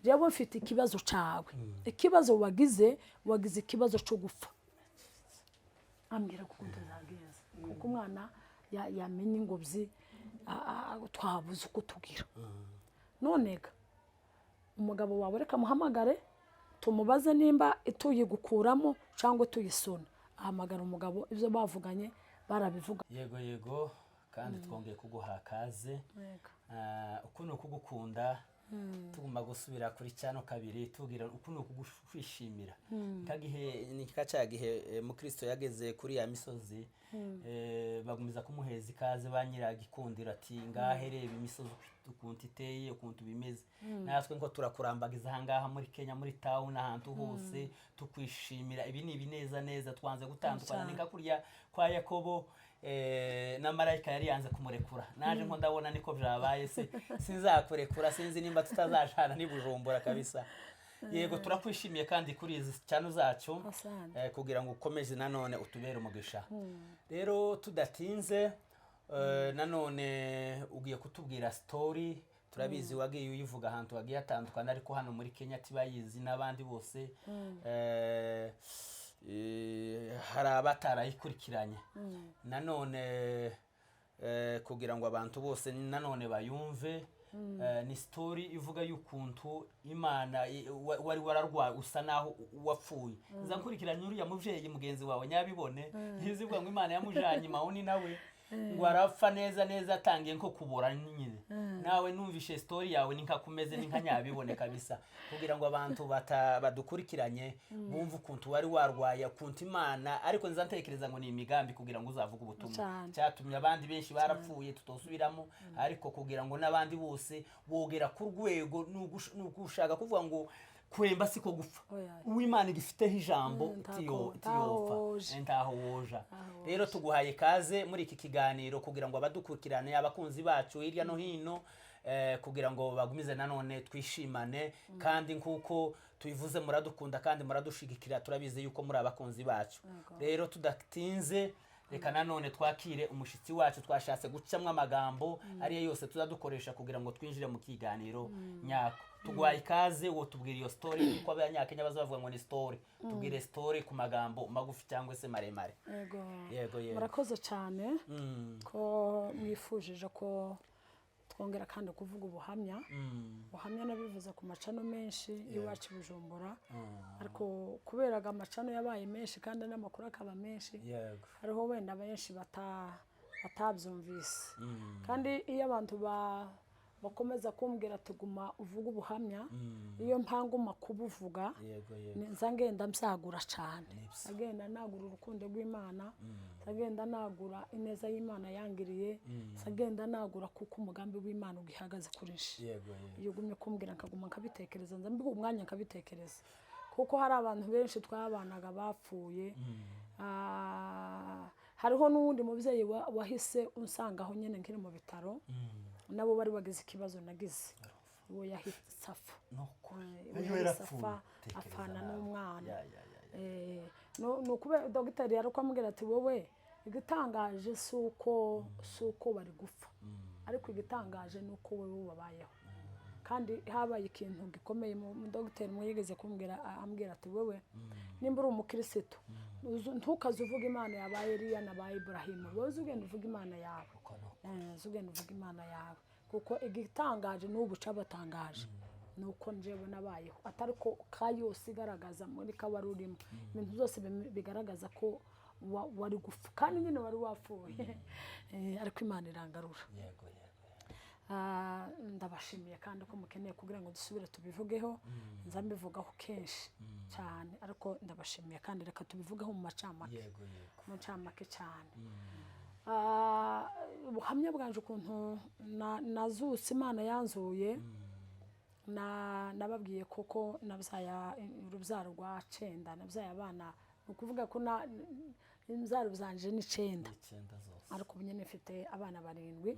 Jewe mfite ikibazo cawe, ikibazo wagize, wagize ikibazo cyo gupfa. Ambwira ko ukuntu zagenze, kuko umwana yamenye ingobyi, twabuze uko tugira. None ga umugabo wawe reka muhamagare, tumubaze nimba tuyigukuramo cyangwa tuyisona. Ahamagara umugabo, ibyo bavuganye barabivuga. Yego, kandi twongeye kuguha kaze. Uku ni ukugukunda, tugomba gusubira kuri cyano kabiri tubwira uku ni ukukwishimira. Nkagihe ni ka cya gihe mukristo yageze kuri ya misozi, bagumiza kumuheza ikaze ba nyiragikundiro, ati: "Ngahe reba imisozi ukuntu iteye, ukuntu bimeze." Natwe ngo turakurambagiza ahangaha muri Kenya, muri town, ahantu hose tukwishimira. Ibi ni ibineza neza, twanze gutandukana. Ni nka kurya kwa Yakobo na marayika yari yanze kumurekura. Naje nko ndabona niko byabaye, se sinzakurekura, sinzi nimba tutazajana ni Bujumbura kabisa. Yego, turakwishimiye kandi kuri izi channel zacu. Asante. Kugira ngo ukomeze nanone utubere umugisha. Rero tudatinze, nanone ugiye kutubwira story. Turabizi wagiye uyivuga ahantu hagiye hatandukana, ariko hano muri Kenya tibayizi n'abandi bose. Hari abatarayikurikiranye. Nanone kugira ngo abantu bose nanone bayumve, ni story ivuga y'ukuntu Imana wari wararwaye, usa naho wapfuye. Nza nkurikiranye uriya mubyeyi mugenzi wawe Nyabibone, ntizivuga ngo Imana yamujanye mawuni, nawe ngo arapfa neza neza, atangiye nko kubora nyine. Nawe numvishe story yawe ni nka kumeze, ni nka Nyabibone kabisa, kugira ngo abantu badukurikiranye bumve ukuntu wari warwaye, ukuntu Imana, ariko nza ntekereza ngo ni imigambi kugira ngo uzavuge ubutumwa. Cyane. Cyatumye abandi benshi barapfuye tutosubiramo, ariko kugira ngo n'abandi bose bogera ku rwego ni ugushaka kuvuga ngo kuremba siko gupfa. Oya. Uwimana igifiteho ijambo Ntaho tiyopfa. woja. Ntaho woja. Rero tuguhaye kaze muri iki kiganiro kugira ngo abadukurikirane, abakunzi bacu hirya no hino, kugira ngo bagumize nanone twishimane. Kandi nk'uko tubivuze, muradukunda kandi muradushigikira, turabizi yuko muri abakunzi bacu. Rero tudatinze, reka nanone twakire umushyitsi wacu. Twashatse gucamo amagambo ariyo yose tuzadukoresha kugira ngo twinjire mu kiganiro nyako. Tuguhaye ikaze, wo tubwira iyo story, kuko Abanyakenya baza bavuga ngo ni story. Tubwire story ku magambo magufi cyangwa se maremare. Yego. Yego. Murakoze cyane ko mwifujije ko twongera kandi kuvuga ubuhamya. Ubuhamya nabivuze ku ma channel menshi y'iwacu i Bujumbura, ariko kubera aga ama channel yabaye menshi kandi n'amakuru akaba menshi, hariho wenda benshi batabyumvise. Kandi iyo abantu bakomeza kumbwira tuguma uvuga ubuhamya, iyo mpanguma kubuvuga, yego yego nza ngenda mbyagura cyane. Nibyo. Agenda nagura urukundo rw'Imana, agenda nagura ineza y'Imana yangiriye, agenda nagura kuko umugambi w'Imana ugihagaze kuri nje. yego yego Iyo ugumye kumbwira nkaguma nkabitekereza, nza mbiha umwanya nkabitekereza, kuko hari abantu benshi twabanaga bapfuye. Hariho n'uwundi mubyeyi wahise unsanga aho nyine nkiri mu bitaro, nabo bari bagize ikibazo nagize, uwo yahise apfa. Nuko Uwo ejo yahise yarapfuye. apfa. Tekereza Apfana nawe. n'umwana. Ya, ya, ya, ya. Ni ukubera dogiteri yari amubwira ati: "Wowe igitangaje si uko bari gupfa, ariko igitangaje ni uko wowe wabayeho." Kandi habaye ikintu gikomeye. Mu dogiteri umwe yigeze kumbwira, ambwira ati: "Wowe nimba uri umukirisitu, ntukaze uvuga Imana yabaye Eliya na ba Iburahimu, wowe uze ugenda uvuga Imana yawe." Uko ni uko. Uze ugenda uvuga Imana yawe, kuko igitangaje n'ubu cabatangaje ni uko njyewe nabayeho, atari ko ka yose igaragaza muri ka wari urimo ibintu byose bigaragaza ko wari gupfa, kandi nyine wari wapfuye. Ariko Imana irangarura. yego yego Ndabashimiye kandi ko mukeneye kugira ngo dusubire tubivugeho. Nza mbivugaho kenshi cyane, ariko ndabashimiye kandi reka tubivugeho mu macamake. yego yego Mu ncamake cyane. Ubuhamya bwanje ukuntu nazutse, Imana yanzuye, nababwiye koko nabyaye urubyaro rwa cenda. Nabyaye abana, ni ukuvuga ko imbyaro zanje ni 9. 9 zose. Ariko ubu nyine mfite abana barindwi.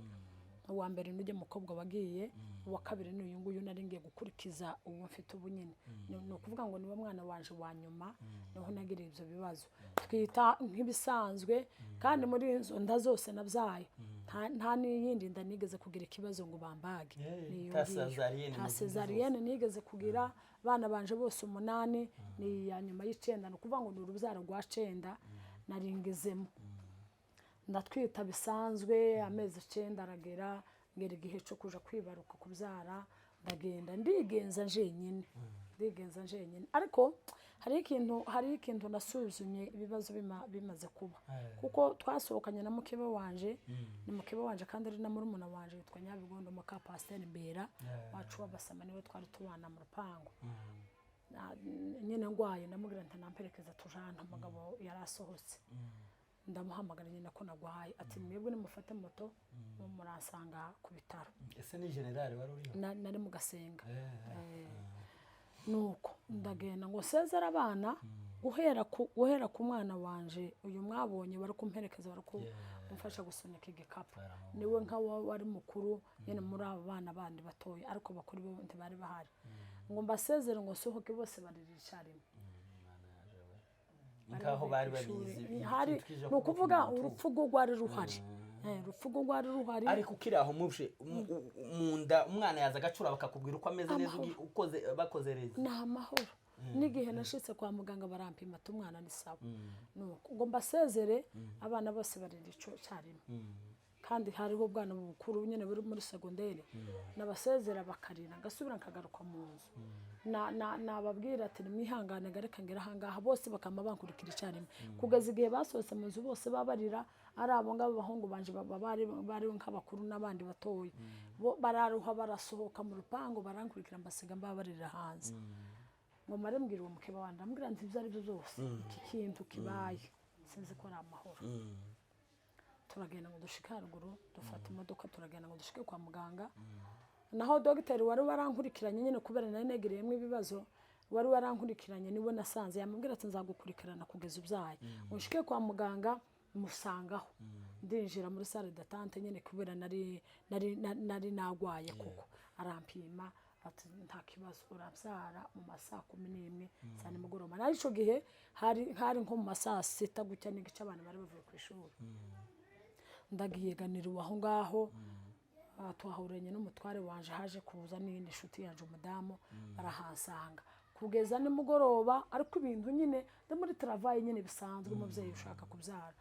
Uwa mbere ni ujya mukobwa wagiye, uwa kabiri ni uyu nguyu nari ngiye gukurikiza ubu mfite ubu nyine. Ni ukuvuga ngo niwe mwana wanje wa nyuma, niho nagiriye ibyo bibazo twita nk'ibisanzwe. Kandi muri izo nda zose nabyaye Nta n'iyindi nda nigeze kugira ikibazo ngo bambage. Yeah, Ni iyo nta ngiyo. césarienne Nta mu zindi. Césarienne nigeze kugira. Abana banje bose umunani, ni iya nyuma y'icenda, ni ukuvuga ngo ni urubyaro rwa cenda naringizemo. Ndatwita bisanzwe, amezi 9 aragera, ngera igihe cyo kuja kwibaruka, kubyara. Ndagenda ndigenza njenyine, ndigenza njenyine, ariko hari ikintu nasuzumye ibibazo bimaze kuba, kuko twasohokanye na mukeba wanje, ni mukeba wanje kandi ari na murumuna wanje, yitwa Nyabigondo muka Pasiteri Mbera wacu w'Abasama, niwe twari tubana mu rupangu. Nyine ndwaye ndamubwira nti namperekeza tujana, umugabo yari asohotse. Ndamuhamagara nyine ko nagwaye, ati mwebwe nimufate moto muransanga ku bitaro. Ese ni generale wari uriho? Nari mu Gasenga. Nuko ndagenda ngo nsezere abana, guhera ku mwana wanje uyu mwabonye bari kumperekeza, bari kumfasha gusunika igikapu, niwe nka wari mukuru nyine muri abo bana bandi batoya, ariko bakuru bo ntibari bahari. Ngo mbasezere ngo nsohoke, bose barira icyarimwe. Ni nkaho bari babizi. Hari ikintu kije ni ukuvuga kuba. Urupfu rwo rwari ruhari. Urupfu rwo rwari ruhari. Ariko ukiri aho mubje mu nda, umwana yaza agacura bakakubwira uko ameze neza, ukoze bakoze rezi? Ni amahoro. N'igihe nashitse kwa muganga barampima, ati umwana ni sawa. Nuko ngo mbasezere, abana bose barira ico cyarimwe, kandi hariho ubwana bukuru nyine buri muri segonderi. Nabasezera bakarira, ngasubira nkagaruka mu nzu. Nababwira ati nimwihangane, reka ngere ahangaha, bose bakama bankurikira icyarimwe kugeza igihe basohotse mu nzu bose babarira. Ari abo ngabo bahungu banje bari nk'abakuru n'abandi batoya, bo bararuha barasohoka mu rupangu barankurikira, mbasiga mbabarira hanze. Ngo mare mbwira uwo mukeba wanjye, ndamubwira nti ibyo ari byo byose iki kintu kibaye sinzi ko ari amahoro. Turagenda ngo dushike haruguru, dufata imodoka turagenda ngo dushike kwa muganga. Naho dogiteri wari warankurikiranye nyine, kubera nari negereyemo ibibazo, wari warankurikiranye niwe nasanze, yamubwira ati nzagukurikirana kugeza ubyaye. Ngo nshike kwa muganga musangaho, ndinjira muri salle d'attente nyine kubera nari nagwaye koko. Arampima ati nta kibazo, urabyara mu ma saa 11 za nimugoroba. Naho ico gihe hari nko mu ma saa sita gutya n'igice, abantu bari bavuye ku ishuri. Ndagiyeganira aho ngaho. Twahuranye n'umutware wanje, haje kuza n'iyindi nshuti yanje umudamu, barahasanga kugeza nimugoroba. Ariko ibintu nyine no muri travail nyine bisanzwe, umubyeyi ushaka kubyara,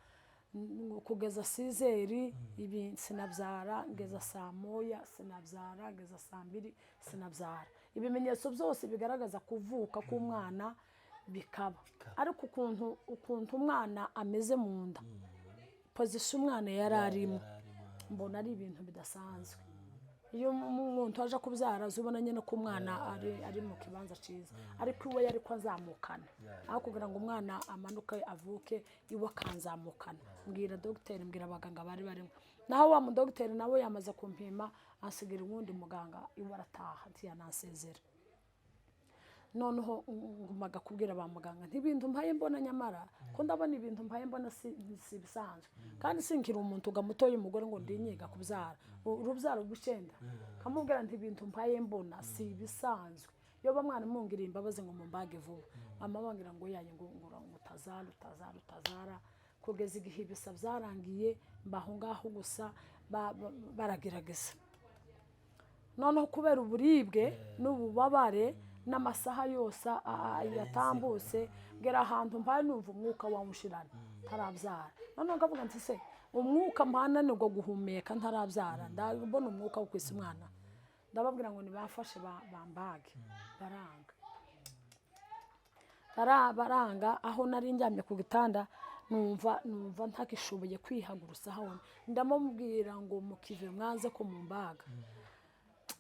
kugeza 6h ibi sinabyara, ngeza saa 1 sinabyara, ngeza saa 2 sinabyara. Ibimenyetso byose bigaragaza kuvuka k'umwana bikaba, ariko ukuntu umwana ameze mu nda, position umwana yari arimo, mbona ari ibintu bidasanzwe. Iyo umuntu aje kubyara aza ubona nyine ko umwana ari mu kibanza cyiza, ariko iwe yari ko azamukana aho kugira ngo umwana amanuke avuke, iwe akanzamukana. Mbwira dogiteri, mbwira abaganga bari barimo. Naho wa mudogiteri nawe yamaze kumpima, asigira uwundi muganga, iwe arataha ntiyanansezera. Noneho ngumaga kubwira ba muganga nti ibintu mpaye mbona, nyamara ko ndabona ibintu mpaye mbona si ibisanzwe, kandi sinkiri umuntu ga mutoya umugore ngo ndinyiga kubyara urubyaro rw'icenda. Kamubwira nti ibintu mpaye mbona si ibisanzwe, iyo bamwana mungiriye imbabazi ngo mumbage vuba. Mama bambwira ngo yaye ngo utazara, utazara, utazara, kugeza igihe ibisa byarangiye. Mbaho ngaho gusa, baragerageza. Noneho kubera uburibwe n'ububabare n'amasaha yose yatambutse, ngera ahantu mbaye numva umwuka wawushirana ntarabyara. Noneho nkavuga nti se umwuka mpananirwa guhumeka ntarabyara, ndabona umwuka wo kwisa umwana. Ndababwira ngo nibafashe bambage, baranga. Baranga. Aho nari ndyamye ku gitanda, numva ntakishoboye kwihagurutsa aho. Ndamubwira ngo mukive mwanze ko mumbaga,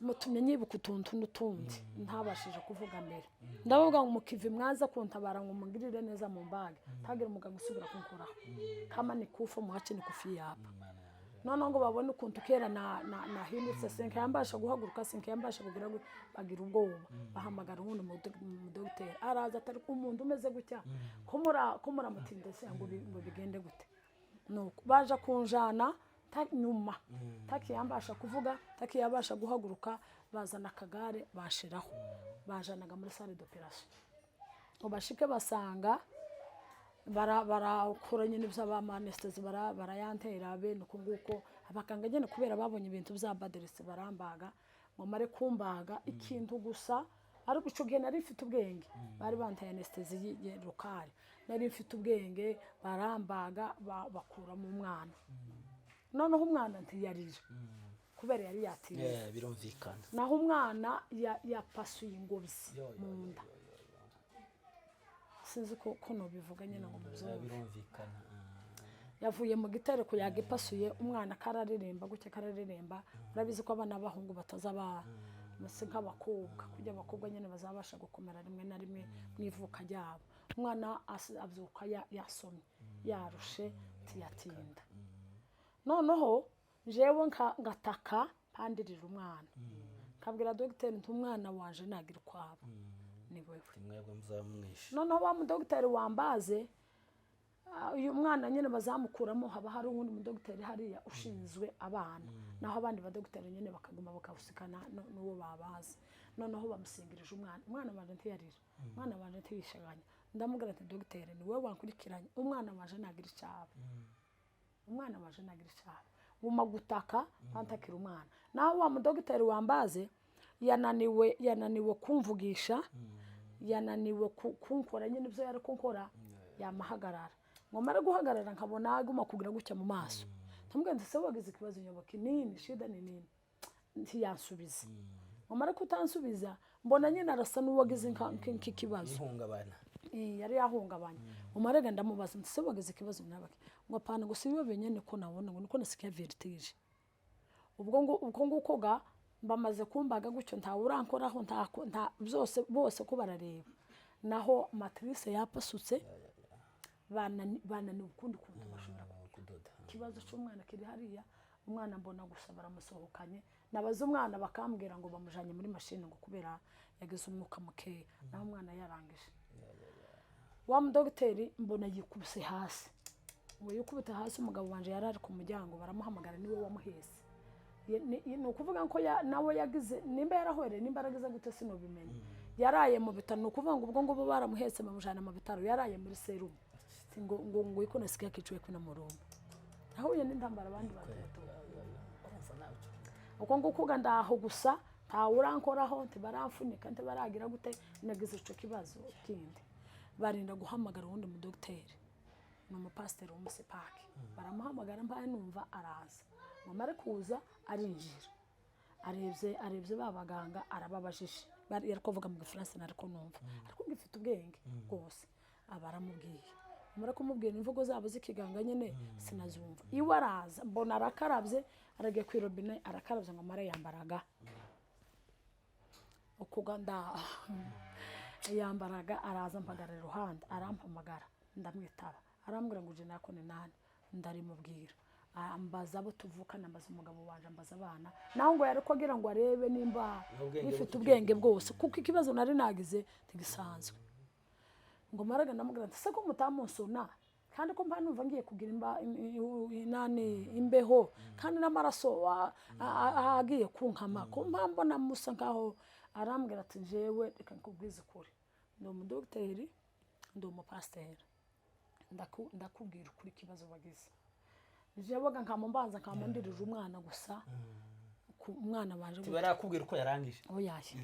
mutumye nyibuka utuntu n'utundi ntabashije kuvuga mbere. Ndavuga ngo mukive mwaza kuntabara ngo mungirire neza mu mbage, ntagire umuganga usubira kunkoraho, kama ni kufa muhace ni kufi yapa. Noneho ngo babone ukuntu kera nahindutse, sinkayambasha guhaguruka, sinkayambasha kugira ngo bagira ubwoba, bahamagara uwundi mudogiteri, araza atari umuntu umeze gutya ko muramutinda se ngo bigende gute? Nuko baje kunjana nyuma takiyambasha kuvuga, takiyabasha guhaguruka, bazana akagare bashiraho, bajanaga muri salle d'opération ngo bashike basanga barakora nyine ibyo ba anesthésie, barayantera bene uko nguko. Abaganga nyine kubera babonye ibintu bya baderese barambaga, ngo mare kumbaga ikintu gusa. Ariko icyo gihe nari mfite ubwenge, bari bantaye anesthésie locale, nari mfite ubwenge. Barambaga, bakuramo umwana. Noneho umwana ntiyarira kubera yari yatinze. Eh, birumvikana. Naho umwana yapasuye ingobyi Yo, yo, mu yo, nda. Sinzi ko nobivuga nyine ngo Eh, mubyumve. Birumvikana. Yavuye mu gitereko yagipasuye. Umwana kararirimba gutya, kararirimba. Urabizi ko abana b'abahungu batazaba basa nk'abakobwa, kugira abakobwa nyine bazabasha gukomera rimwe na rimwe mu ivuka ryabo. Umwana abyuka yasomye, yarushe, ntiyatinda. Noneho jewe ngataka mpandirira umwana, nkabwira dogiteri nti: "Umwana waje nagira ukwabo ni wewe." Mwebwe muzaba mwishe. Noneho wa mudogiteri wambaze, uyu mwana nyine bazamukuramo, haba hari uwundi mudogiteri hariya ushinzwe abana, naho abandi badogiteri nyine bakaguma bakawusikana n'uwo babazi. Noneho bamusingirije umwana. Umwana wanje ntiyarira, umwana wanje ntiyishaganya. Ndamubwira ati: "Dogiteri, ni wowe wankurikiranye, umwana wanje nagira icaba, umwana wanje nagira icaba." Nguma gutaka, bantakira umwana. Naho wa mudogiteri wambaze yananiwe kumvugisha, yananiwe kunkora nyine ibyo yari kunkora, yamahagarara. Ngo mare guhagarara, nkabona aguma kugira gutya mu maso. Ndamubwira nti: "Se wagize ikibazo nyoboka nini? Shida ni nini?" Ntiyansubiza. Ngo mare kutansubiza, mbona nyine arasa n'uwagize nk'ikibazo. Ihungabana. Eh, yari yahungabanye. Umarega ndamubaza nti: "Se wagize ikibazo nabaki?" Ngo: "Apana," ngo "si wewe nyene ko nabona," ngo "niko nasikia vertige." Ubwo ngo ubwo nguko ga bamaze kumbaga gutyo, ntawe urankoraho, nta byose, bose ko barareba. Naho matrice yapasutse, bananiwe ukundi kuntu bashobora kudoda. Ikibazo cy'umwana kiri hariya. Umwana mbona gusa baramusohokanye. Nabaza umwana, bakambwira ngo bamujanye muri mashini, ngo kubera yagize umwuka mukeya. Naho umwana yarangije. Wa mudogiteri mbona yikubise hasi. Ngo yikubite hasi, umugabo wanje yari ari ku muryango, baramuhamagara, niwe wamuhese. Ni ukuvuga ko nawe yagize, nimba yarahwereye, nimba yaragize gute, sinubimenya. Yaraye mu bitaro. Ni ukuvuga ngo ubwo ngubwo baramuhetse, bamujyana mu bitaro, yaraye muri serumu. Ngo iko nasigaye akicuye kuna murumba, nahuye n'intambara abandi bantu bato. Urumva nawe icyo Uko nguko uga ndaho gusa, ntawe urankoraho, ntibaramfunika, ntibaragira gute. Nagize ico kibazo kindi, barinda guhamagara uwundi mudogiteri, ni umupasiteri w'umusepaki. Baramuhamagara, mbaye numva araza. Ngo amare kuza, arinjira, arebye ba baganga, arababajije. Yari kuvuga mu Gifaransa, nariko numva, ariko ngifite ubwenge rwose. Aba aramubwiye. Amara kumubwira, imvugo zabo z'ikiganga nyine sinazumva. Iwe araza, mbona arakarabye, aragiye ku irobine, arakarabye. Ngo amare yambaraga ukuga nda yambaraga, araza mpagarara iruhande, arampamagara, ndamwitaba. Arambwira ngo: "Uje nako ni nani?" Ndarimubwira. Ambaza abo tuvukana, ambaza umugabo wanje, ambaza abana. Naho ngo yari ko agira ngo arebe nimba n'ubwenge nifite bufite. Ubwenge bwose, kuko ikibazo nari nagize ntigisanzwe. Ngo maraga, ndamubwira nti: "Se ko mutamunsona, kandi ko mba numva ngiye kugira imba inani imbeho, kandi n'amaraso agiye kunkama, ko mba mbona musa nkaho?" Arambwira ati: "Jewe reka nkubwize ukuri, ndi umudogiteri, ndi umupasiteri. Ndakubwira ukuri, ikibazo wagize, jewe ga nkamumbanza nkamundirira umwana gusa ku umwana waje." Ntibarakubwira uko yarangije? Oyaye.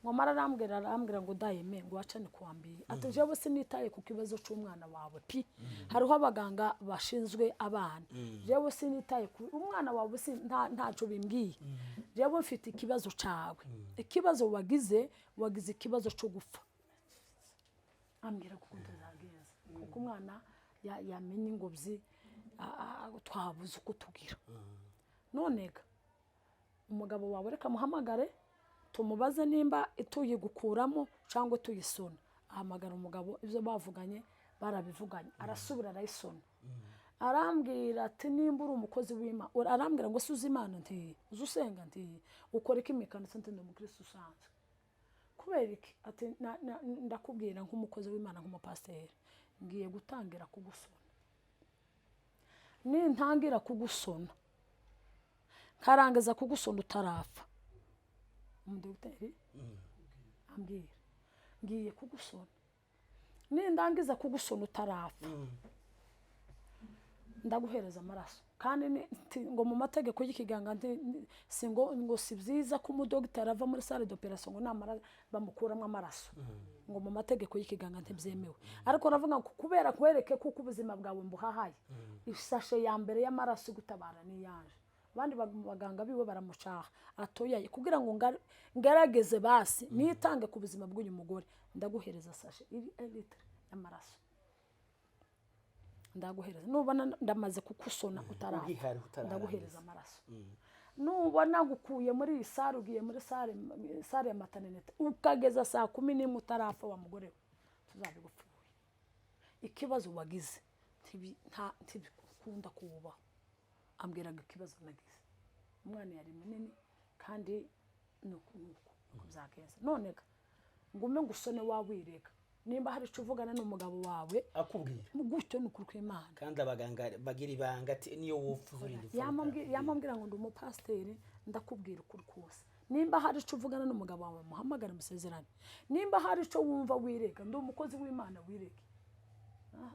Ngo mara arambwira ngo: "Dayeme, ngo wacane kuwambiye," ati: "Jewe sinitaye ku kibazo c'umwana wawe pi, hariho abaganga bashinzwe abana. Jewe sinitaye ku umwana wawe, si ntaco bimbwiye. Jewe mfite ikibazo cawe, ikibazo wagize ikibazo co gupfa." Ambwira ko ukuntu zagenze, kuko umwana yamenye ingobyi, twabuze uko tugira. None ga umugabo wawe reka muhamagare, tumubaze nimba tuyigukuramo cyangwa tuyisona." Ahamagara umugabo, ibyo bavuganye barabivuganye, arasubira arayisona. Arambwira ati: "Nimba uri umukozi w'Imana," arambwira ngo: "Se uzi Imana?" Nti: "Uzi usenga?" Nti: "Ukora iki imikanitse?" Nti: "Ndi umukristo usanzwe." "Kubera iki?" Ati: "Ndakubwira nk'umukozi w'Imana, nk'umupasiteri, ngiye gutangira kugusona. Nintangira kugusona, nkarangiza kugusona utarapfa," umudogiteri ambwira, "ngiye kugusona, nindangiza kugusona utarapfa, ndaguhereza amaraso." Kandi ngo mu mategeko y'ikiganga si ngo si byiza ko umudogiteri ava muri salle d'opération ngo namara bamukuramo amaraso, ngo mu mategeko y'ikiganga ntibyemewe. Ariko aravuga ngo kubera kwereke kuko ubuzima bwawe mbuhahaye, isashe ya mbere y'amaraso igutabara niyanje. Abandi baganga biwe baramucaha, atoyaye kugira ngo ngerageze basi nitange ku buzima bw'uyu mugore, ndaguhereza sashe iri litre y'amaraso, ndaguhereza nubona ndamaze kukusona utarapfa. Ugihari utararangiza. Ndaguhereza amaraso nubona ngukuye muri iyi salle, ugiye muri salle ya maternité, ukageza saa 11 utarapfa, wa mugore we, tuzabigupfuye. Ikibazo wagize ntibikunda kuwubaho. Ambwiraga ikibazo nagize, umwana yari munini kandi nuku nuku nuku byagenze. None ga ngume ngusone wawirega, nimba hari icyo uvugana n'umugabo wawe. Akubwira. Gutyo ni ukuri kw'Imana. Kandi abaganga bagira ibanga ati niyo wopfa uzurinda upfa. Yamambwira ngo ndi umupasiteri, ndakubwira ukuri kose. Nimba hari icyo uvugana n'umugabo wawe, muhamagare musezerane. Nimba hari icyo wumva wirega, ndi umukozi w'Imana, wirege.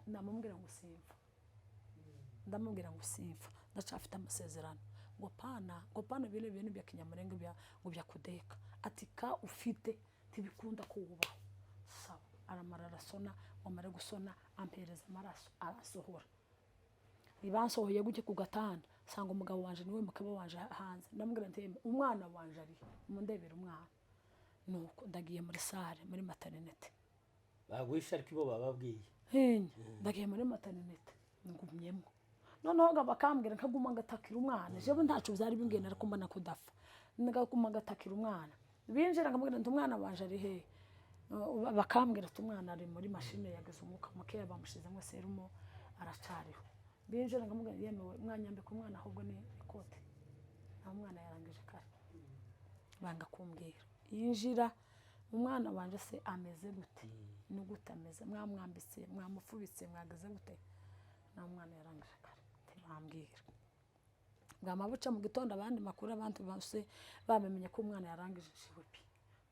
Namubwira ngo simfa, ndamubwira ngo simfa, ndacafite amasezerano. Ngo pana, ngo pana bino bintu bya kinyamurenge bya ngo bya kudeka, ati ka ufite ntibikunda kuwubaho. Sawa, aramara arasona. Wamara gusona ampereza amaraso, arasohora. Ibansohoye gutya ku gatanda, sanga umugabo wanje niwe mukeba wanje hanze. Ndamubwira nti: "Yemwe, umwana wanje ari mundebera umwana." Nuko ndagiye muri salle, muri maternité. Baguhisha ariko ibo bababwiye. Hinya ndagiye muri maternité, ngumyemo. Noneho ngo bakambwira nkaguma ngatakira umwana. Jewe ntaco byari bimbwiye, ariko mbona ko dapfa, ngaguma ngatakira umwana. Binjira nkamubwira nti: "Umwana wanje ari hehe?" Bakambwira ati: "Umwana ari muri mashine, yagize umwuka mukeya, bamushizemo serumo, aracariho." Binjira nkamubwira: "Yemewe, mwanyambika umwana ahubwo ni ikote, nta mwana yarangije kare." Banga kumbwira. Yinjira: "Umwana wanje se ameze gute? Ni gute ameze? Mwamwambitse, mwamufubitse, mwageze gute?" Nta mwana yarangije kare, ntibambwira. Bwama buca mu gitondo, abandi makuru, abantu bose bamenye ko umwana yarangije. Jiwe pi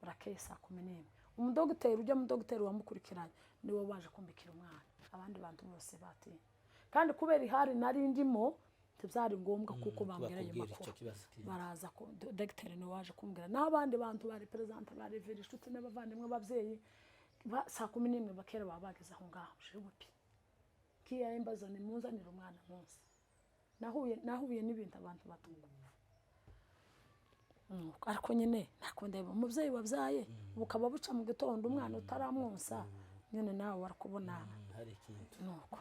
burakeye, saa 11, umudogiteri ujya mudogiteri wamukurikiranye niwe waje kumbikira umwana. Abandi bantu bose batinye, kandi kubera ihari nari ndimo, ntibyari ngombwa kuko bambwira ayo bakubwira makuru. Icyo kibazo kindi. Baraza ko dogiteri niwe waje kumbwira, n'abandi bantu bari présents, ba révérend, inshuti n'abavandimwe, ababyeyi saa 11 bakera baba bageze aho ngaho. Jewe pi kiya imbazo nimunzanire umwana munsi. Nahuye n'ibintu abantu batumva. Nuko, ariko nyine ntako ndeba umubyeyi wabyaye bukaba buca mu gitondo umwana utaramwonsa, nyine nawe warakubona. Hari ikintu. Nuko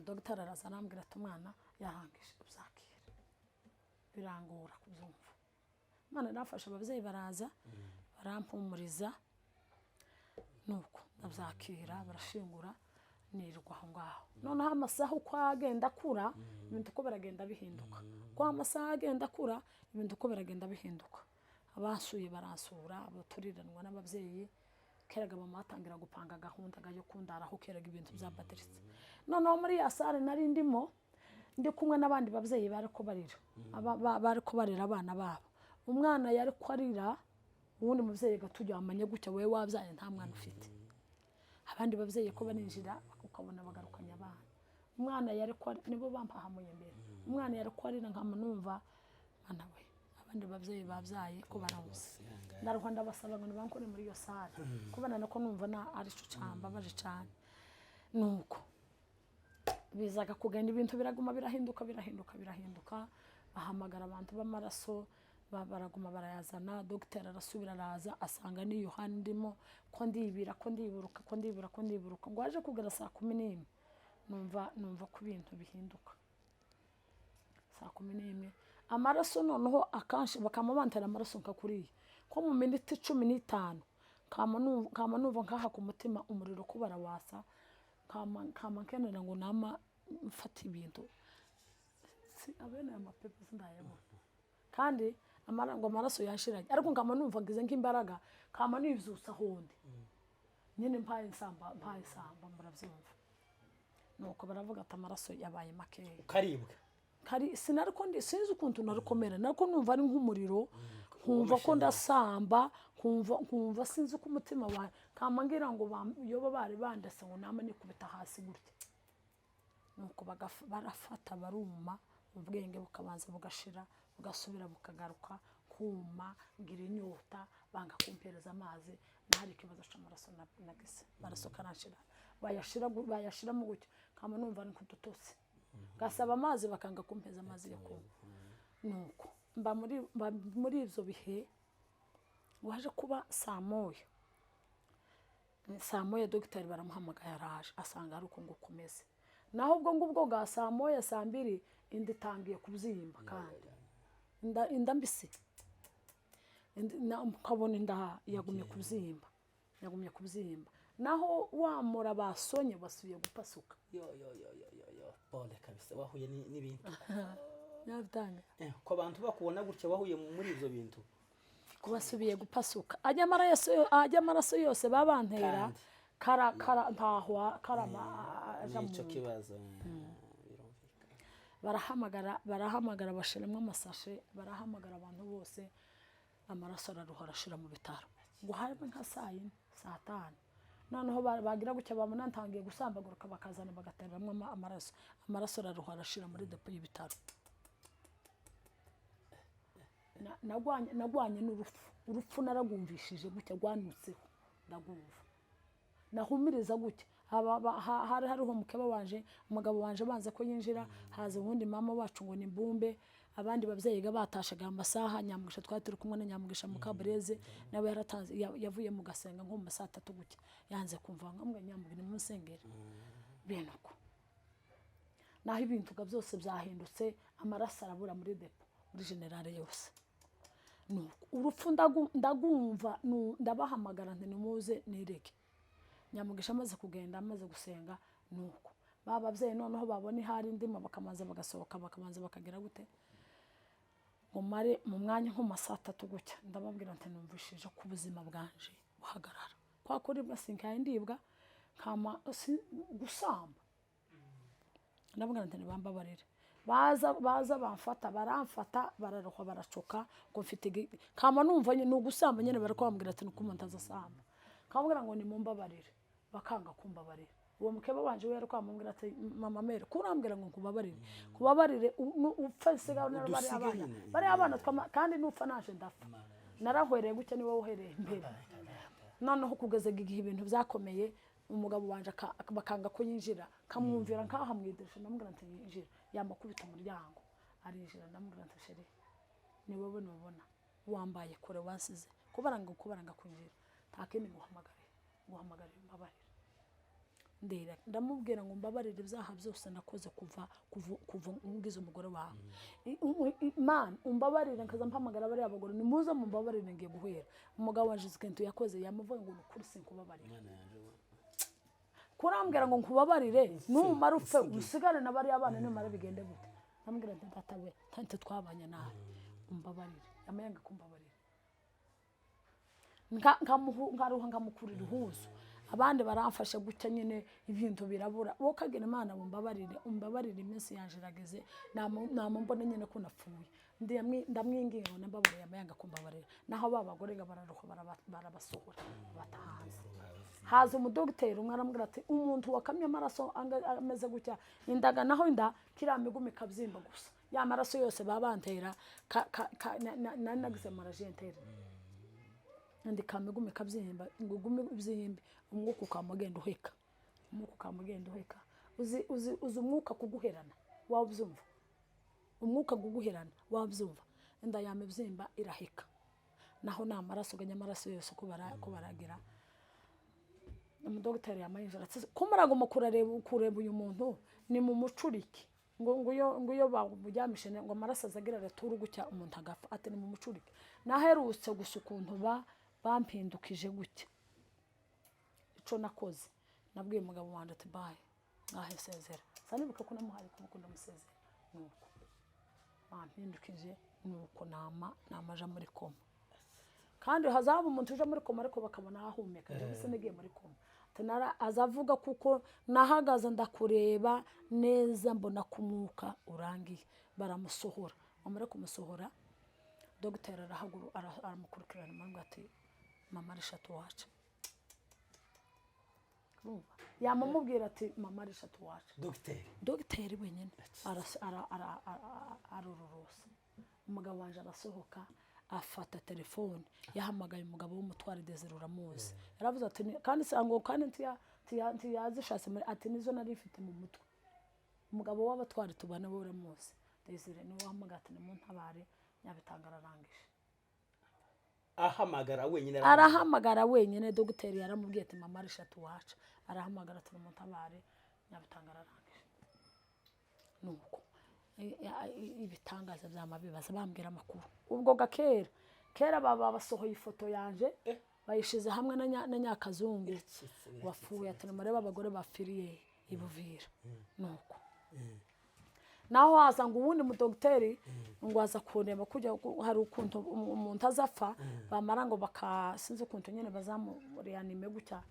dogiteri araza arambwira ati: "Umwana yarangije, uzakira." Birangora kubyumva. Imana irafasha, ababyeyi baraza barampumuriza, nuko ndabyakira, barashingura, nirirwa aho ngaho. Noneho amasaha uko agenda akura, ibintu uko biragenda bihinduka, uko amasaha agenda akura, ibintu uko biragenda bihinduka. Abansuye baransura, abaturiranwa n'ababyeyi. Keraga mama batangira gupanga gahunda yo kundaraho, keraga ibintu byabadiritse. Noneho muri ya salle nari ndimo, ndi kumwe n'abandi babyeyi bari ko barira, bari ko barera abana babo. Umwana yari ko arira, uwundi mubyeyi gaturyamanye gutya: "Wowe wabyaye nta mwana ufite." Abandi babyeyi ko barinjira, ukabona bagarukanye abana. Umwana yari ko nibo bampahamuye mbere. Umwana yari ko arira, nkama numva mwana we, abandi babyeyi babyaye ko barabuze. Ndaruha, ndabasaba ngo nibankure muri iyo salle, kubera nako numva na arico cambabaje cane. Nuko bizaga kugenda, ibintu biraguma birahinduka, birahinduka, birahinduka. Bahamagara abantu b'amaraso, baraguma barayazana. Dogiteri arasubira araza, asanga ni Yohani ndimo ko ndibira, ko ndiburuka, ko ndibura, ko ndiburuka. Ngo aje kugera saa 11, numva ko ibintu bihinduka. Saa 11 amaraso noneho akanshi, bakama bantera amaraso nka kuriya, ko mu minota 15 kama numva nkaha ku mutima umuriro ko barawasa, kama nkenera ngo nama mfata ibintu si abene aya mapepa sindayabona. Kandi ngo amaraso yashiranye, ariko nkama numva ngize nk'imbaraga, kama nibyutsa ahondi nyine, mpaye nsamba, mpaye nsamba, murabyumva. Nuko baravuga ati amaraso yabaye makeya. Ukaribwa. Kari sinariko ndi, sinzi ukuntu narikomera, nariko numva ari nk'umuriro, nkumva ko ndasamba, nkumva sinzi uko umutima wawe kama ngira ngo yoba bari bandase ngo nama nikubita hasi gutya. Nuko barafata baruma, ubwenge bukabanza bugashira, bugasubira bukagaruka, kuma ngira inyota, banga kumpereza amazi. Nahari ikibazo c'amaraso nagize, amaraso karanshira, bayashiramo gutyo kama numva ni kudutotsi, ngasaba amazi bakanga kumpeza amazi yo kunywa. Nuko mba muri ivyo bihe. Waje kuba saa moya, saa moya dogiteri baramuhamagaye, araje asanga ari uko ngo ukomeze. Naho ubwo ngubwo bwa saa moya, saa mbiri, inda itangiye kubyimba, kandi inda mbisi. Ukabona inda yagumye kubyimba, yagumye kubyimba. Naho wamura basonye basubiye gupasuka. Yo yo yo yo yo yo, pole kabisa, wahuye n'ibintu. Nabitanga. Ko abantu bakubona gutya, wahuye muri ibyo bintu. Basubiye gupasuka, ajya amaraso yose babantera. Kandi. Kara kara ntahwa karama aja mu Nicyo nda. kibazo, birumvikana. Barahamagara, bashiramo amasashe, barahamagara abantu bose, amaraso araruha arashira mu bitaro. Ngo habe nka saa yine, saa tanu, noneho bagira gutya babona ntangiye gusambaguruka, bakazana bagateramo amaraso. Amaraso araruha arashira muri depo y'ibitaro. Nagwanye n'urupfu. Urupfu naragumvishije gutya, rwanutseho ndagumva, nahumiriza gutya. Hari hariho mukeba wanje, umugabo wanje banze ko yinjira, haza uwundi mama wacu ngo ni mbumbe. Abandi babyeyi ga batashaga amasaha. Nyamugisha, twari turi kumwe na Nyamugisha Mukabureze, nawe yaratanze, yavuye mu gasenga nko mu ma saa tatu gutya, yanze kumva nkamwe. Nyamugisha nimusengere bene uko. Naho ibintu ga byose byahindutse, amaraso arabura muri depo, muri generale yose. Nuko urupfu ndagumva, ndabahamagara nti nimuze nireke. Nyamugisha amaze kugenda, amaze gusenga, nuko ba babyeyi noneho babona ihari ndimo, bakamanza bagasohoka, bakamanza bakagira gute, ngo mare mu mwanya nko mu ma saa tatu gutya, ndababwira nti numvishije ko ubuzima bwanje buhagarara. Kwa kuribwa sinkaye ndibwa nkama gusamba. Ndababwira nti nibambabarire. Baza bamfata, baramfata, bararohwa, baracoka ngo mfite kama numva nyine ni ugusamba nyine. Bari kubambwira ati nuko umuntu azasamba, nkababwira ngo nimumbabarire, bakanga kumbabarira. Uwo mukeba wanje we yari kwamubwira ati mama mere kurambwira ngo nkubabarire, kubabarire upfe siga bariya Udusige abana nyine. Bariya abana twama, kandi nupfa naje ndapfa, narahwereye gutya, niwe uhereye imbere. Noneho kugeza igihe ibintu byakomeye, umugabo wanje bakanga ko yinjira, kamwumvira nkaha mu idirisha. Ndamubwira nti yinjira, yamakubita umuryango arinjira. Ndamubwira nti chéri, ni wowe nubona wambaye kure, wansize kubaranga, kubaranga kwinjira, nta kindi nguhamagariye, nguhamagariye mbabarira. Ndera ndamubwira ngo mbabarire ibyaha byose nakoze kuva ngize umugore wawe. Mana umbabarire. Nkaza mpamagara bariya bagore, nimuze mumbabarire, ngiye guhera. Umugabo wanje ikintu yakoze, yamuvuga ngo ni ukuri sinkubabarira. Mwana yanjye we. Kurambwira ngo nkubabarire, numara upfe usigare na bariya bana, numara bigende gute? Ndamubwira nti data we, ntante twabanye nabi, umbabarire. Yamayanga kumbabarira. Nkaruha nkamukurira ihuzu, abandi baramfasha gutya nyine, ibintu birabura. Wowe ukagira Imana, umbabarire, umbabarire, iminsi yanje irageze, namumbona nyine ko napfuye. Ndamwinginga ngo nambabarire, yamayanga kumbabarira. Naho ba bagore ngo bararuha, barabasohora, bata hanze. Haza umudogiteri umwe, aramubwira ati umuntu wakamye amaraso ameze gutya, indaga naho inda kiriya migumi ikabyimba gusa, ya maraso yose baba bantera nagize maragenteri, indi kamigumi ikabyimba, ngo ugume ubyimbe, umwuka ukamugenda uheka, umwuka ukamugenda uheka. Uzi umwuka kuguherana wabyumva, umwuka kuguherana wabyumva. Inda yamibyimba iraheka, naho ni amaraso ganya amaraso yose ko baragira. Umudogiteri yamayinjira ati ko muraguma kureba uyu muntu, ni mu mucurike, ngo iyo bamuryamishe ngo amaraso azagira araturu gutya umuntu agapfa. Ati ni mu mucurike. Naherutse gusa ukuntu bampindukije gutya. Ico nakoze, nabwiye umugabo wanjye ati baye ngahe sezera. Sanibuka ko namuhaye ukuboko ndamusezera. Nuko bampindukije, nuko namaja muri koma. Kandi hazaba umuntu uje muri koma, ariko bakabona ahumeka. Njyewe sinagiye muri koma. Ati azavuga kuko nahagaze ndakureba neza, mbona ko umwuka urangiye. Baramusohora, bamara kumusohora, dogiteri aramukurikirana, aramubwira ati mama rishatu wacu. Urumva? Yamamubwira ati mama arisha tuwaca. Dogiteri. Dogiteri wenyine arororosa. Umugabo wanje arasohoka, afata telefone, yahamagaye umugabo w'umutware Desire, uramuzi. Yaravuze ati kandi se ngo kandi ntiyazishatse ati nizo nari mfite mu mutwe. Umugabo w'abatware tubana we uramuzi, Desire, niwe wahamagaye ati nimuntabare, Nyabitanga ararangije. Ahamagara wenyine? Arahamagara wenyine. Dogiteri yaramubwiye ati mama arisha tuwaca. Arahamagara ati nimuntabare, Nyabitanga ararangije. Nuko ibitangaza byama bibaza bambwira amakuru. Ubwo gakera kera baba basohoye ifoto yanje, bayishize hamwe na Nyakazungu. Biracitse, biracitse. Wapfuye, ati nimurebe abagore bapfiriye i Buvira. Nuko naho haza ngo uwundi mudogiteri ngo aza kundeba kujya hari ukuntu umuntu azapfa, bamara ngo baka sinzi ukuntu nyine bazamureanime gutya.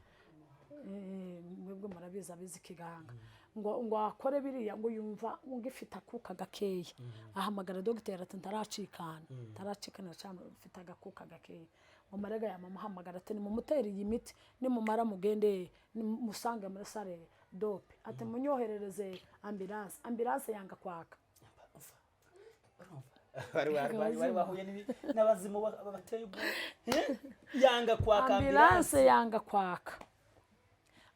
Mwebwe murabizi abizi ikiganga, ngo akore biriya, ngo yumva ngo ifite akuka gakeya. Ahamagara dogiteri ati ntaracikana, ntaracikana, mfite agakuka gakeya. Ngo marega yamamuhamagara ati nimumutere iyi miti, nimumara mugende musange muri salle d'op, ati munyoherereze ambulance. Ambulance yanga kwaka. Bari bahuye n'abazimu bateye ubwoba. Yanga kwaka? Ambulance yanga kwaka.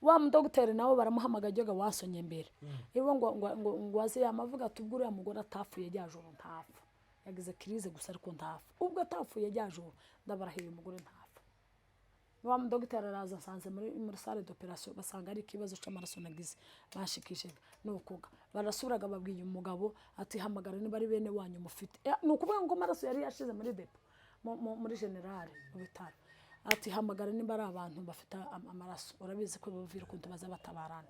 Wa mudogiteri nawe baramuhamagaye, ajyaga wasonye mbere iwe, ngo aze. Yamavuga ati ubwo uriya mugore atapfuye rya joro ntapfa, yagize crise gusa ariko ntapfa. Ubwo atapfuye rya joro, ndabarahiye, umugore ntapfa. Wa mudogiteri araza, asanze muri salle d'opération, basanga ari ikibazo c'amaraso nagize bashikije. Nukuga barasubiraga babwiye umugabo ati hamagara niba ari bene wanyu mufite. Ni ukuvuga ngo amaraso yari yashize muri dépôt muri générale mu bitaro. Ati hamagara niba ari abantu bafite amaraso. Urabizi ko bavira ukuntu baza batabarana,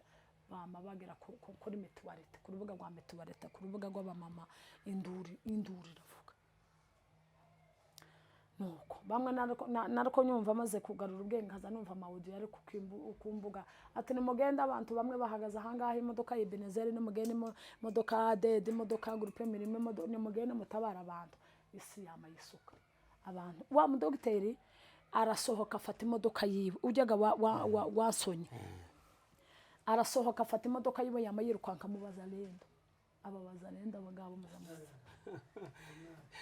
bama bagera kuri mutualité, ku rubuga rwa mutualité, ku rubuga rw'abamama, induru induru iravuga. Nuko bamwe nariko nyumva amaze kugarura ubwenge, nkaza numva ama audio ari ku mbuga ati nimugende, abantu bamwe bahagaze ahangaha, imodoka ya Ebenezeri, nimugende, imodoka ya Dede, imodoka ya Groupe Mirimo, nimugende mutabara abantu. Isi yama yisuka abantu. Wa mudogiteri arasohoka, afata imodoka yiwe, ujyaga wasonye, arasohoka afata imodoka yiwe, yama yirukanka mubaza rendo, aba bazarendo, abagabo muzamuza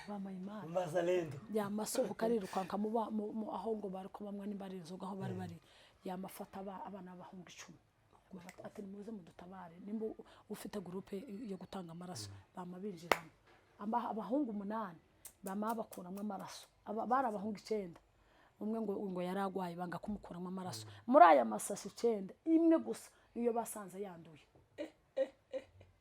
bamaye Imana. Mbazalendo. Yamasohoka arirukanka aho ngo bari ko bamwe nimba ari inzoga aho bari bari, yamafata abana b'abahungu 10, yamafata ati nimuze mudutabare, nimba ufite groupe yo gutanga amaraso. Bama binjiramo abahungu 8, bama bakuramo amaraso. Bari abahungu 9, umwe ngo yari agwaye, banga kumukuramo amaraso. Muri aya masashi 9, imwe gusa niyo basanze yanduye.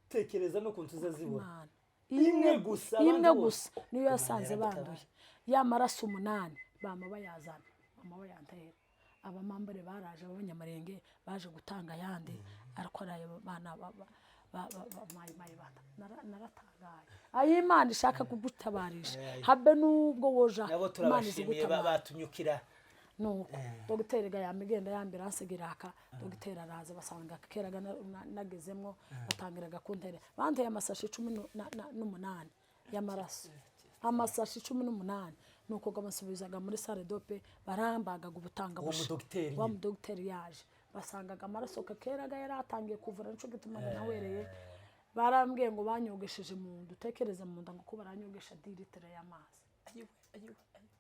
Tekereza n'ukuntu uzazibura. Imana. Imwe gusa, imwe abandi bose. Gusa niyo yasanze Imana. Banduye ya maraso 8, bama bayazana, bama bayantera. Abamambare baraje b'abanyamurenge baje gutanga ayandi, ariko ari ayo bana mayi mayi bana. Naratangaye ayo Imana ishaka kugutabarisha, habe nubwo woja Nabo Imana izi turabashimiye gutabara. Batunyukira. Nuko dogiteri ga yamigenda ya ambulance giraka. Dogiteri araza, basanga keraga nagezemwo, batangiraga kuntera, banteye amasashi 18 y'amaraso, amasashi 18. Nuko basubizaga muri salle d'op, barambagaga ubutanga. Uwo mudogiteri wa nyine. Mudogiteri yaje, basangaga amaraso keraga yari atangiye kuvura, nico gituma nawereye. Barambwiye ngo banyogesheje mu nda, utekereze mu nda ngo ko baranyogesha 10 litres y'amazi. Ayiwe, ayiwe, ayiwe.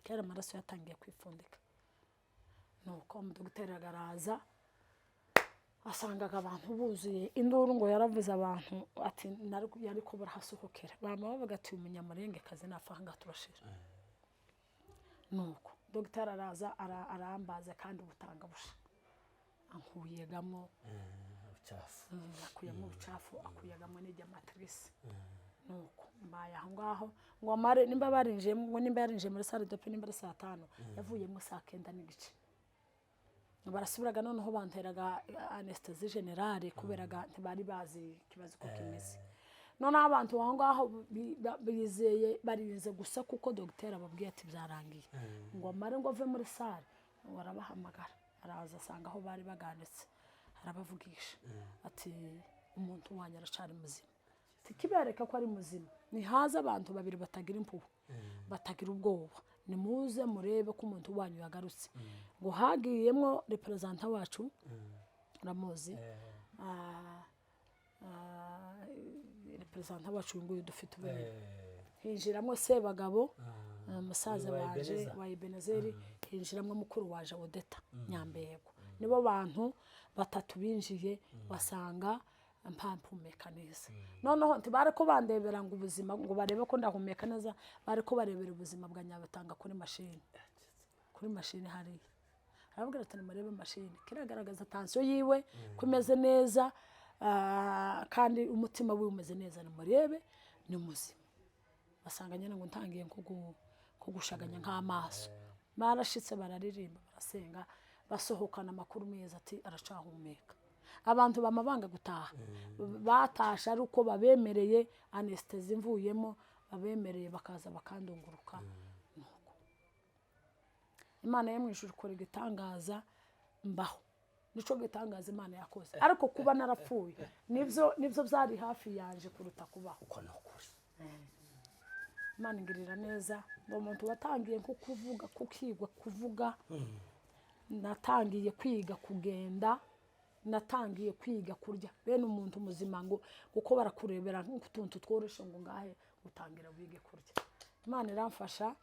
Kera amaraso yatangiye kwipfundika. Nuko umudogiteri araza, asangaga abantu buzuye induru, ngo yaravuze abantu ati yari ko barahasohokera, bama bavuga ati umunyamurengekazi napfa ahangaha turashira. Nuko dogiteri araza arambaza kandi ubutanga busha ankuyegamo. Ubucafu. Akuyemo ubucafu, akuyagamo n'ijya matrice. Nuko mbaye aho ngaho ngo amare, nimba barinjiyemo, ngo nimba yarinjiye muri salle d'op nimba ari saa 5, yavuyemo saa 9:30. Barasubiraga noneho banteraga anesthésie générale, kuberaga ntibari bazi ikibazo uko kimeze. Noneho abantu aho ngaho bizeye barinze gusa kuko dogiteri ababwiye ati byarangiye, ngo amare ngo ave muri salle, ngo arabahamagara, araza asanga aho bari baganitse, arabavugisha ati umuntu wanyu aracari muzima. Tukibereka ko ari muzima, nihaza abantu babiri batagira impuhwe, batagira ubwoba, nimuze murebe ko umuntu wanyu yagarutse. Ngo hagiyemo représentant wacu. Uramuzi, représentant wacu uyu nguyu dufite ubu. Hinjiramo Sebagabo, musaza Uyu wa wanje Ebeneza. wa Ebenezeri. Hinjiramo mukuru waje Odeta Nyambego. Nibo bantu batatu binjiye, basanga mpampumeka neza. Noneho ntibari ko bandebera ngo ubuzima, ngo barebe ko ndahumeka neza, bari ko barebera ubuzima bwa Nyabatanga kuri mashini hariya. Arababwira ati: "Nimurebe mashini, kiragaragaza tension yiwe ko imeze neza, kandi umutima wiwe umeze neza. Nimurebe, ni muzima." Basanga nyine ngo ntangiye nko gushaganya nk'amaso. Barashitse, bararirimba, barasenga, basohokana amakuru meza ati: "Aracahumeka." Abantu bama banga gutaha. Batashe ari uko babemereye anesthésie mvuyemo, babemereye bakaza bakandunguruka. Nuko Imana yo mu ijuru ikora igitangaza, mbaho. Nico gitangaza Imana yakoze. Ariko kuba narapfuye nibyo byari hafi yanje kuruta kubaho. Uko ni ukuri. Imana ingirira neza. Ni umuntu watangiye nko kuvuga, kukigwa kuvuga, natangiye kwiga kugenda, natangiye kwiga kurya. Bene umuntu muzima ngo kuko barakurebera nk'utuntu tworoshye ngo ngahe utangira wige kurya. Imana iramfasha,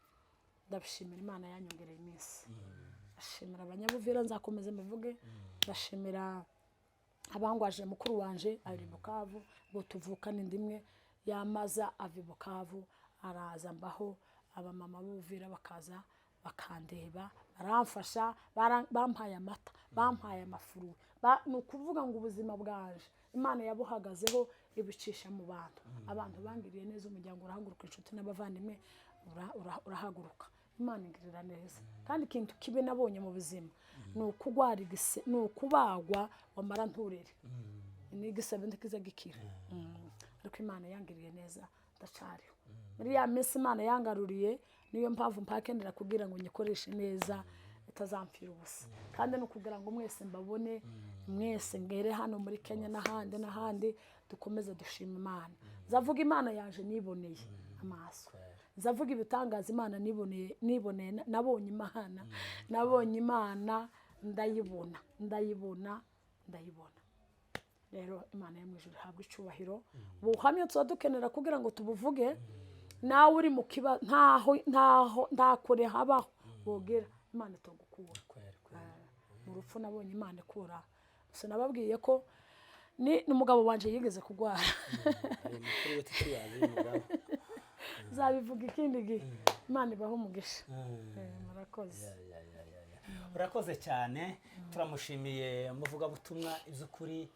ndabishimira. Imana yanyongereye iminsi. Ndashimira Abanyabuvira, nzakomeza mbivuge. Ndashimira abangwaje. Mukuru wanje ari i Bukavu, ngo tuvukane inda imwe, yamaza ava i Bukavu araza mbaho. Abamama b'Ubuvira bakaza bakandeba, baramfasha, bampaye amata, bampaye amafuru. Ni ukuvuga ngo ubuzima bwanje Imana yabuhagazeho, ibicisha mu bantu. Abantu bangiriye neza, umuryango urahaguruka, inshuti n'abavandimwe urahaguruka. Imana ingirira neza. Kandi ikintu kibi nabonye mu buzima ni ukugwara ni ukubagwa, wamara nturere, ni igisebe ntikiza gikira. Ariko Imana yangiriye neza, ndacariho muri ya minsi Imana yangaruriye. Niyo mpamvu mpakenera kugira ngo nyikoreshe neza, itazampfira ubusa. Kandi ni ukugira ngo mwese mbabone, mwese ngere hano muri Kenya n'ahandi n'ahandi, dukomeze dushima Imana. Nzavuga Imana yaje niboneye amaso, nzavuga ibitangaza Imana niboneye, niboneye. Nabonye Imana, nabonye Imana, ndayibona, ndayibona, ndayibona. Rero Imana yo mu ijuru ihabwa icyubahiro. Ubuhamya tuba dukenera kugira ngo tubuvuge. Nawe uri mu kiba, ntaho ntaho nta kure habaho wogera Imana itagukura. Kweri kweri. Mu rupfu nabonye Imana ikura. Gusa nababwiye ko ni n'umugabo wanje yigeze kurwara. Ayo makuru yo tutuyazi y'umugabo. Nzabivuga ikindi gihe. Imana ibahe umugisha. Murakoze. Ya. Urakoze cyane, turamushimiye umuvugabutumwa. Iby'ukuri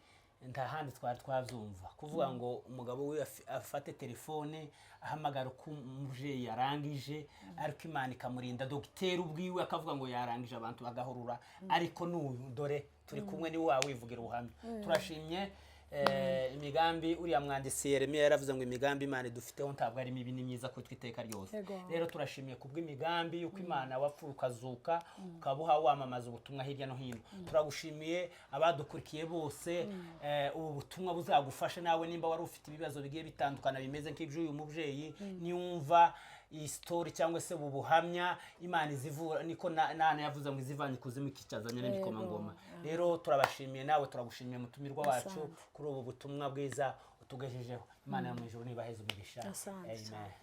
nta handi twari twabyumva, kuvuga ngo umugabo we afate telefone ahamagara uko umubyeyi yarangije, ariko Imana ikamurinda. Dogiteri ubwiwe akavuga ngo yarangije, abantu bagahurura. Ariko n'uyu dore turi kumwe, niwe wawivugira ubuhamya. Turashimye. Imigambi uriya mwanditsi Yeremiya yaravuze ngo imigambi Imana idufiteho ntabwo ari mibi, ni myiza kuri twe iteka ryose. Rero turashimiye kubw'imigambi y'uko Imana wapfuye ukazuka, ukaba uha wamamaza ubutumwa hirya no hino. Turagushimiye. Abadukurikiye bose, ubu butumwa buzagufasha nawe nimba wari ufite ibibazo bigiye bitandukana bimeze nk'iby'uyu mubyeyi. Niwumva iyi story cyangwa se ubu buhamya, Imana izivura. Niko nana yavuze ngo izivanye ikuzimu ikicazanye n'ibikomangoma. Rero turabashimiye, nawe turagushimiye mutumirwa wacu Asante. kuri ubu butumwa bwiza utugejejeho. Imana yo mu ijuru nibaheze umugisha. Asante Amen. cyane.